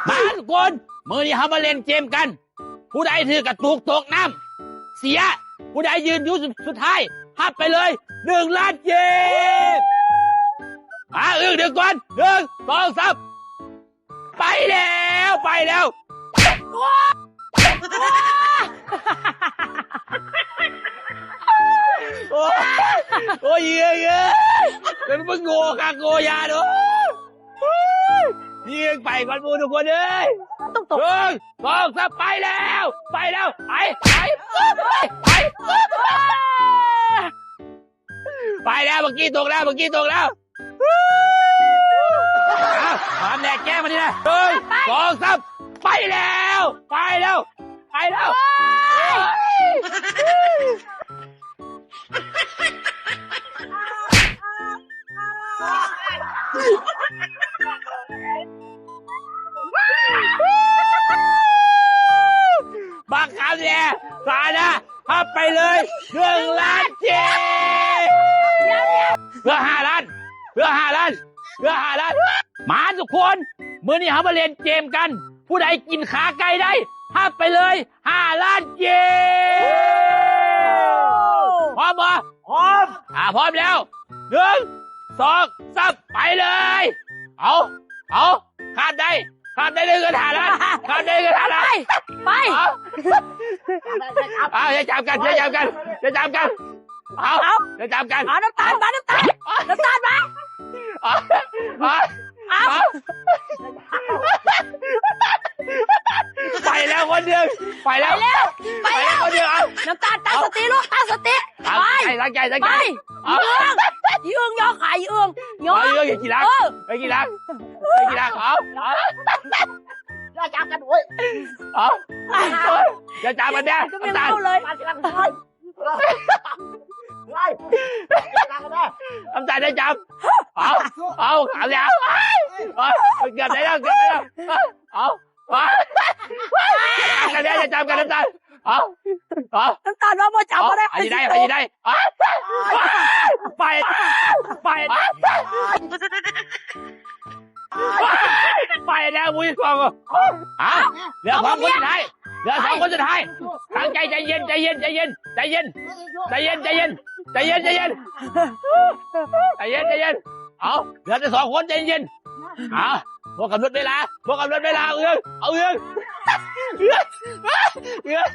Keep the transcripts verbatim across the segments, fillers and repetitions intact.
มาทุกคน มื้อนี้เฮามาเล่นเกมกัน ผู้ใดถือกระตุกตกน้ำเสีย ผู้ใดยืนอยู่สุดท้าย รับไปเลยหนึ่งล้านกีบ มา อึ้ง ดึงก่อน หนึ่ง สอง สาม ไปแล้ว ไปแล้ว โอ้ย โอ้ย เย้ย เย้ย แล้วมันโง่คักโง่ยาเนาะ เย้ย ไปก่อนหมู่ทุกคนเอ้ย ต้องตก หนึ่ง สอง สาม ไปแล้ว ไปแล้ว ไป ไป ไป ไปแล้ว เมื่อกี้ตกแล้ว เมื่อกี้ตกแล้ว เอา พร้อมแน่ แกล้งมันนี่นะ หนึ่ง สอง สาม ไปแล้ว ไปแล้ว ไปแล้ว บักคำเนี่ย สานะ รับไปเลยหนึ่งล้านกีบ เดี๋ยวเดี๋ยว เหลือห้าล้าน เหลือห้าล้าน เหลือห้าล้าน มาทุกคน มื้อนี้เฮามาเล่นเกมกัน ผู้ใดกินขาไก่ได้ รับไปเลยห้าล้านกีบ พร้อมบ่ พร้อม อ่า พร้อมแล้ว หนึ่ง สอง สาม ไปเลย เอา เอา ข้ามได้ ข้ามได้เลยเงินห้าล้าน ข้ามได้เลยเงินห้าล้าน ไป ไป เอา เอา อย่าจับกัน อย่าจับกัน อย่าจับกัน เอา เอา อย่าจับกัน เอาน้ำตาลมา น้ำตาล น้ำตาลมา เอา เอา เอา เอา ไปแล้วคนเดียว ไปแล้ว ไปแล้ว ไปแล้ว ไปแล้วคนเดียว เอา น้ำตาลตั้งสติลูก ตั้งสติ เอา ไป ตั้งใจ ตั้งใจ ไป เอา อีเอื้อง อีเอื้อง ย่อขา อีเอื้อง ย่อ เอา อีเอื้อง อย่าขี้รัก เออ อย่าขี้รัก อย่าขี้รัก เอา เอา อย่าจับกัน โอ้ย เอา อย่าจับมันเนี่ย ก็ไม่ น้ำตาล เข้าเลย มาทีหลัง เฮ้ย เฮ้ย อย่าจับกันนะ น้ำตาล อย่าจับ เอา เอา เอาแล้ว เอา เกือบได้แล้ว เกือบได้แล้ว เอา เอา อย่าจับกันเนี่ย อย่าจับกัน น้ำตาล เอา เอา น้ำตาลว่าบ่จับ เอา บ่ได้ อันนี้ได้ อันนี้ได้ เอา ไป ไป ไปแล้ว อุ้ย กอง เอา เหลือสองคนสุดท้าย เหลือสองคนสุดท้าย ตั้งใจ ใจเย็น ใจเย็น ใจเย็น ใจเย็น ใจเย็น ใจเย็น ใจเย็น ใจเย็น ใจเย็น ใจเย็น เอา เหลือแต่สองคน ใจเย็น เอา พวกกำหนดเวลา พวกกำหนดเวลา เอื้อง เอา เอื้อง เอื้อง เอื้อง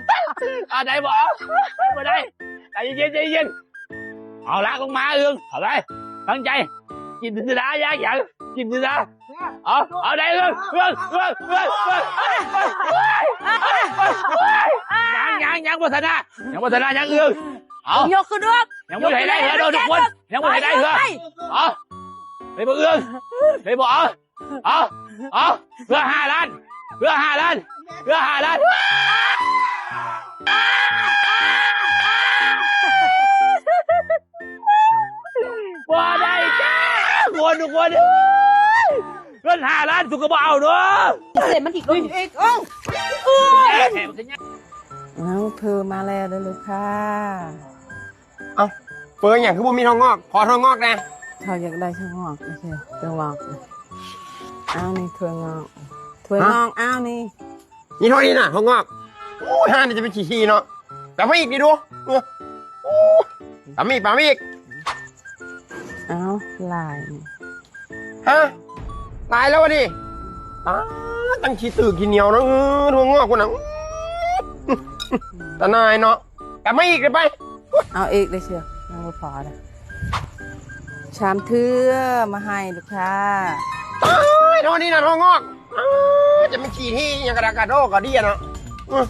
เอา ได้บ่ เอา ได้บ่ได้ ใจเย็น ใจเย็น เอา ลากลงมา เอื้อง เอาไป ตั้งใจ กินสินะ ยากอย่าง กินสินะ เอา เอา ได้ เอื้อง เอื้อง เอื้อง เอื้อง เอื้อง ยัง ยัง ยังบ่ชนะ ยังบ่ชนะ ยัง เอื้อง เอา ยกขึ้นเอื้อง ยังบ่ให้ได้เหือ ทุกคน ยังบ่ให้ได้เหือ เอา ไปบ่ เอื้อง ไปบ่ เอา เอา เอา เพื่อห้าล้าน เพื่อห้าล้าน เพื่อห้าล้าน บ่ได้จ้า คนทุกคน เงินห้าล้านสุกก็บ่เอาเนาะ เสร็จมันอีก เอ้ย เอ้ย เอ้า เอ้า เพิ่มมาแล้วเด้อลูกค้า เอ้า เปิดอย่างคือบ่มีถั่วงอก ขอถั่วงอกแหน่ เขาอยากได้ถั่วงอก โอเค ถั่วงอก เอานี่ถั่วงอก ถั่วงอก ฮะ เอานี่ นี่เท่านี้น่ะ ถั่วงอก โอ้ย ห้านี่จะเป็นขี้ๆเนาะ แต่มาอีกนี่ดู เออ โอ้ ปามีอีก ปามีอีก เอา หลายนี่ ฮะ ตายแล้ววะนี่ ตาย ตั้งขี้ตื่นขี้เหนียวนะ เออ ถั่วงอกกูน่ะ ตาหน่ายเนาะ กลับมาอีกเลยไป เอาอีกเลยเชียว ยังบ่พอเลย ชามเทื่อมาให้ลูกค้า ตาย เท่านี้น่ะ ถั่วงอก อ้า จะไม่ขี้ที่ยังกระดากกระโดกกระเดี้ยเนาะ อืม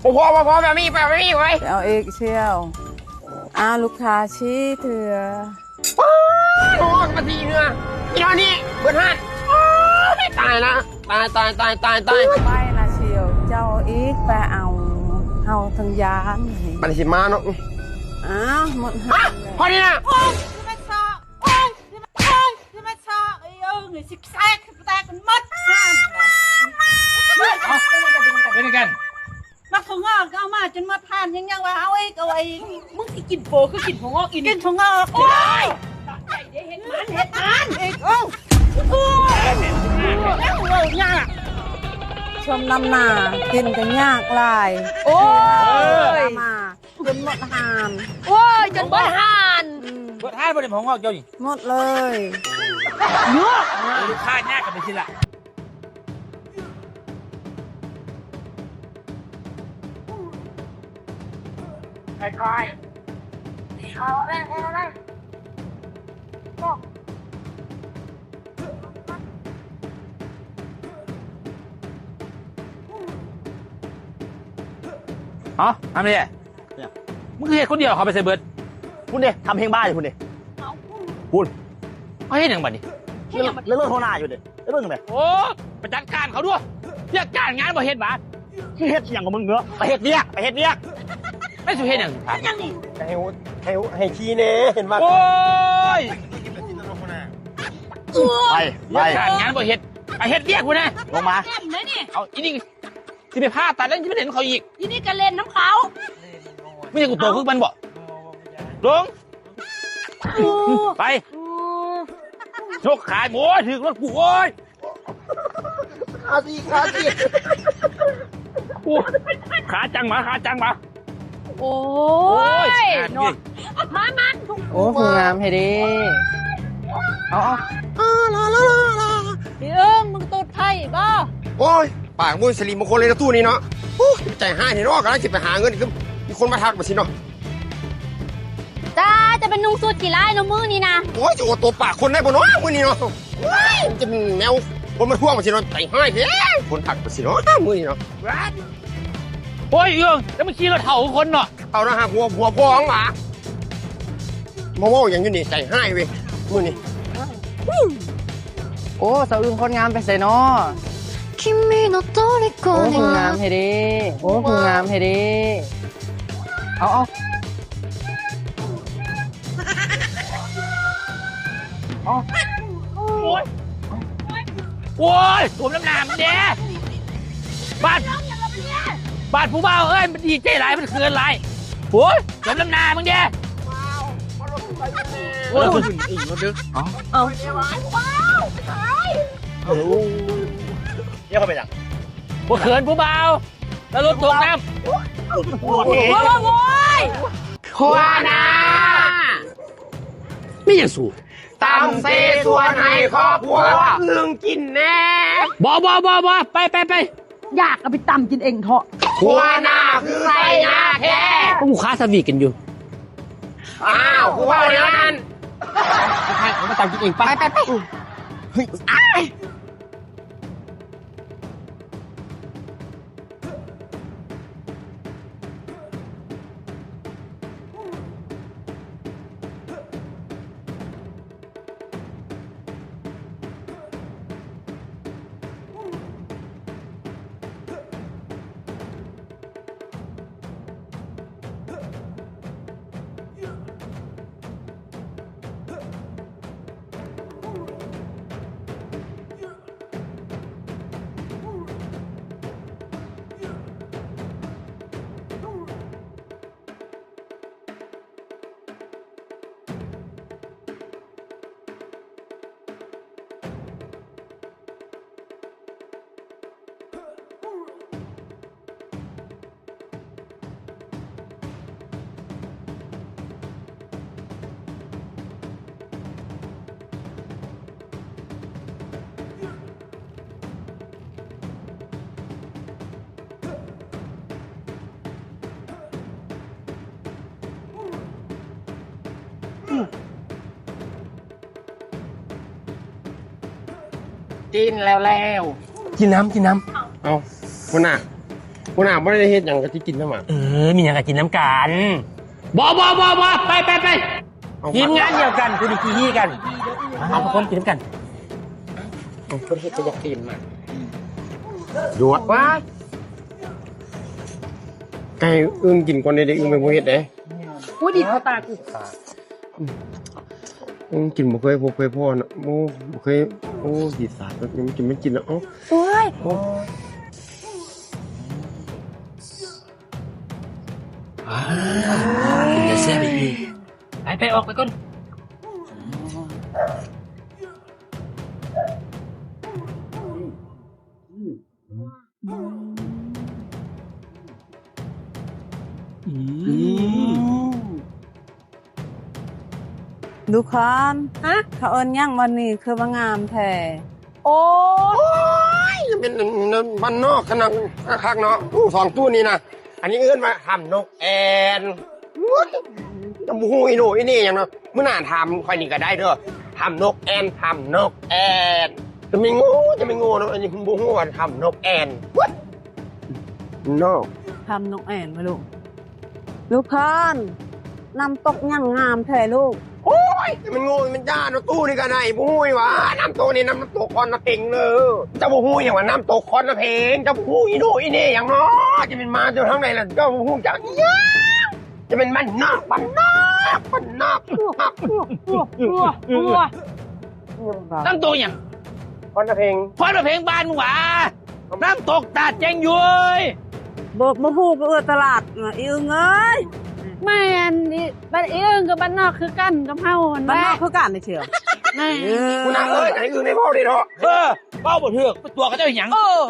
บ่พอ บ่พอ แบบนี้ แบบนี้ไว้ เอาอีกเชียว อ้าว ลูกค้าสี่เทื่อ ป๊าด โอ้ย มาสี่เทื่อ อีเท่านี้ เบิดห้าน โอ้ย ตายละ ตาย ตาย ตาย ตาย ตาย ไปนะเชียว เจ้าอีกไปเอา เฮาทั้งยานนี่ บัดนี้สิมาเนาะ อ้าว หมดห้าน อ่ะ พอดีนะ โอ้ย ที่มันเซาะ โอ้ย ที่มัน โอ้ย ที่มันเซาะ เอ้ย เอ้ย สิแซก แตกมันหมดห้าน เป็นไงกัน มาของงอกก็เอามาจนหมดห้าน ยัง ยังว่าเอาอีก เอาอีก มึงสิกินโปคือกินของงอกอีก กินของงอก โอ้ย เห็นมัน เห็นมัน อีก โอ้ย โอ้ย แล้วเว้ยเนี่ย สมน้ำหน้า กินก็ยากหลาย โอ้ย มา จนหมดหาน โอ้ย จนเบิดหาน อืม เบิดหานบ่ได้ของเจ้านี่ หมดเลย เนาะ ลูกค้ายากกันไปสิล่ะ ค่อยๆ เอาเลย เอาเลย เอ้า ทำนี่ เนี่ย มึงคือเฮ็ดคนเดียว เขาไปใส่เบิด คุณเนี่ย ทำเพลงบ้าอยู่คุณเนี่ย คุณ เขาเฮ็ดหยังบัดนี้ เฮ็ดหยังบัดนี้ เรื่องโทรหน้าอยู่เนี่ย เรื่องอะไร โอ้ ไปจัดการเขาด้วย เรียกการงานบ่เฮ็ดบาด มึงเฮ็ดหยังของมึงเนาะ ไปเฮ็ดเวียก ไปเฮ็ดเวียก ไม่สุเฮ็ดหยัง เฮ็ดหยังนี่ ให้หัว ให้หัว ให้ขี้แน่ เห็นว่า โอ้ย ไป ไป เรียกการงานบ่เฮ็ด ไปเฮ็ดเวียกกูนะ ลงมา เต้นเลยนี่ เอาอีนี่ สิไปผ่าตัดแล้วสิไปเล่นเขาอีก อีนี่ก็เล่นน้ำเขา ไม่ใช่กูโตคือมันบ่ ลง โอ้ ไป โอ้ ยกขา โอ้ย ถือรถกู โอ้ย ขาสี่ ขาสี่ โอ้ย ขาจังหมา ขาจังหมา โอ้ โอ้ย ย เนาะ มา มา โอ้ ผู้งามแท้เด้ เอา เอา พี่เอิง มึงตูดไผ่บ่ โอ้ย ปากมึงสิริมงคลเลยนะตู้นี้เนาะ โอ้ย ใจหายแท้เนาะ กำลังสิไปหาเงิน คือมีคนมาทักมาสิเนาะ จ้า จะเป็นนุ่งสูทกี่ไล่เนาะมื้อนี้นะ โอ้ย จะอวดตัวปากคนได้บ่เนาะ มื้อนี้เนาะ โอ้ย จะเป็นแนวคนมาทวงมาสิเนาะ ใจหายแท้ คนทักมาสิเนาะ มื้อนี้เนาะ โอ้ย เอื้อง แล้วมันขี่รถเฒ่าคนเนาะ เอานะฮะ หัว หัวพองหมา มาเว้าหยังอยู่นี่ ใจหายเว้ย มื้อนี้ โอ้ สาวอึ้งคนงามไปไสน้อ 君の虜に โอ้ ผู้งามแท้เด้ โอ้ ผู้งามแท้เด้ เอา เอา เอา โอ้ย โอ้ย สมน้ำหน้ามึงเด้ บาด บาดผู้บ่าวเอ้ย มันดีใจหลาย มันเขินหลาย โอ้ย สมน้ำหน้ามึงเด้ โอ้ย เอา เอา เดี๋ยวเขาไปหยัง บ่เขินผู้บ่าว แล้วรถตกน้ำ โอ้ย โอ้ย โอ้ย หัวหน้า ไม่ยังสู ตำเสฉวนให้ครอบครัวอึ้งกินแน่ บ่ บ่ บ่ บ่ ไป ไป ไป อยากเอาไปตำกินเองเถาะ หัวหน้าคือไส้งาแท้ ก็ลูกค้าสวีทกันอยู่ อ้าว กูว่าอย่างนั้น ไป ไป ไป ไป ไป ไป เฮ้ย อ้ายกินแล้วแล้ว กินน้ำ กินน้ำ เอา หัวหน้า หัวหน้าบ่ได้เฮ็ดหยังก็สิกินนำหวา เออ มีหยังก็กินนำกัน บ่ บ่ บ่ บ่ ไป ไป ไป เอา ทีมงานเดียวกัน คือดีขี้ฮี้กัน มา ทุกคนกินนำกัน เพิ่นเฮ็ดก็อยากกินมา หยวด ว้าย ไก่อึ้งกินก่อนเด้ อึ้งเป็นผู้เฮ็ดเด้ อู้ดีเข้าตากู อืม กินบ่เคยพบเคยพ้อนะ โอ้ บ่เคย โอ้ ดีสาด มันกิน มันกินแล้ว เอ้า โอ้ย โอ้ อ่า กินแล้วแซ่บอีกที ไป ไป ออกไปก่อน อืม อืม ดูคอน ฮะ เขาเอิ้นหยังวันนี้คือว่างามแท้ โอ้ย ยังเป็นบ้านนอกขนาดคักเนาะ อู้ สองตู้นี้นะ อันนี้เอิ้นว่าถ้ำนกแอ่น อุ๊ย จะบ่ฮู้อีโหน่อีเหน่หยังเนาะ มื้อหน้าถามข่อยนี่ก็ได้เด้อ ถ้ำนกแอ่น ถ้ำนกแอ่น จะไม่โง่ จะไม่โง่เนาะ อันนี้ผมบ่ฮู้ว่าถ้ำนกแอ่น อุ๊ย นอก ถ้ำนกแอ่นบ่ลูก ดูคอน น้ำตกหยังงามแท้ลูก โอ้ย จะมันโง่มันจ้าเนาะ ตู้นี่ก็ได้ บ่ฮู้อีหว่า น้ำตกนี่น้ำตกคอนนาเพ็งเด้อ เจ้าบ่ฮู้หยังว่าน้ำตกคอนนาเพ็ง เจ้าบ่ฮู้อีโหน่อีเหน่หยังเนาะ จะเป็นมาจากทางไหนล่ะ เจ้าบ่ฮู้จักอีหยัง จะเป็นบ้านนอก บ้านนอก บ้านนอก น้ำตกหยัง คอนนาเพ็ง คอนนาเพ็งบ้านมึงหว่า น้ำตกตาดแจ้งยุ้ย บ่ บ่ฮู้ก็เอื้อตลาดน่ะ อีอึงเอ้ย แม่น อี บ้านอีอึงกับบ้านนอกคือกันกับเฮาหั่น บ้านนอก แหละ คือกันนี่เชียว แม่น เออ กูน่าเอ้ย ไอ้อึงในพ่อเด้เนาะ เออ เว้าบ่ถูก ไปตัวเขาเจ้าหยัง เออ